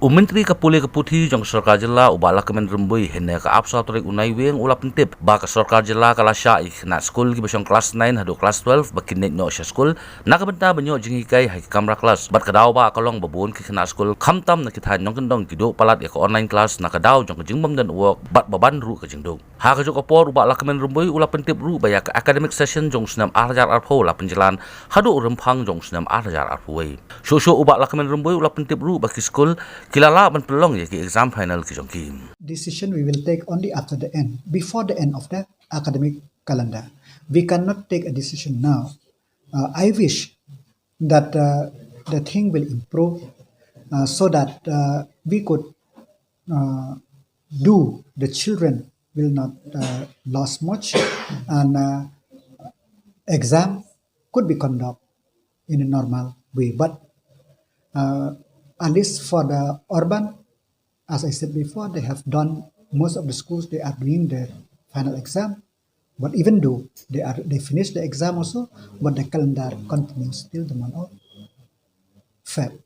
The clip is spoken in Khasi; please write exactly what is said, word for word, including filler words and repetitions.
U Myntri ka Pule ka Puthi jong ka Sorkar Jylla, u Bah Lahkmen Rymbui, hynne ka arphew saw tarik u Naiwieng u la pyntip ba ka Sorkar Jylla ka la shah ïa ki khynnah skul kiba shong klas nine haduh klas twelve ba kin leit noh sha skul na ka bynta ban ïoh jinghikai ha ki kamra klas, bad ka daw ba ka long ba bun ki khynnah skul khamtam na ki thaiñ nongkyndong ki duh palat ïa ka online class na ka daw jong ka jingbym don work bad ba ban ruh ka jingduk. Ha kajuh ka por, u Bah Lahkmen Rymbui u la pyntip ruh ba ïa ka academic session jong u snem ar hajar arphew la pynjlan haduh u Rymphang jong u snem ar hajar arphew wei. Shuh shuh, u Bah Lahkmen Rymbui u la pyntip ruh ba ki skul ki la lah ban pynlong ïa ki exam final ki jong ki. Decision we will take only after the end, before the end of the academic calendar. We cannot take a decision now. Uh, I wish that uh, the thing will improve uh, so that uh, we could uh, do, the children will not uh, lost much, and uh, exam could be conducted in a normal way. But uh, at least for the urban, as I said before, they have done, most of the schools, they are doing the final exam. But even though they are, they finish the exam also, but the calendar continues till the month of Feb.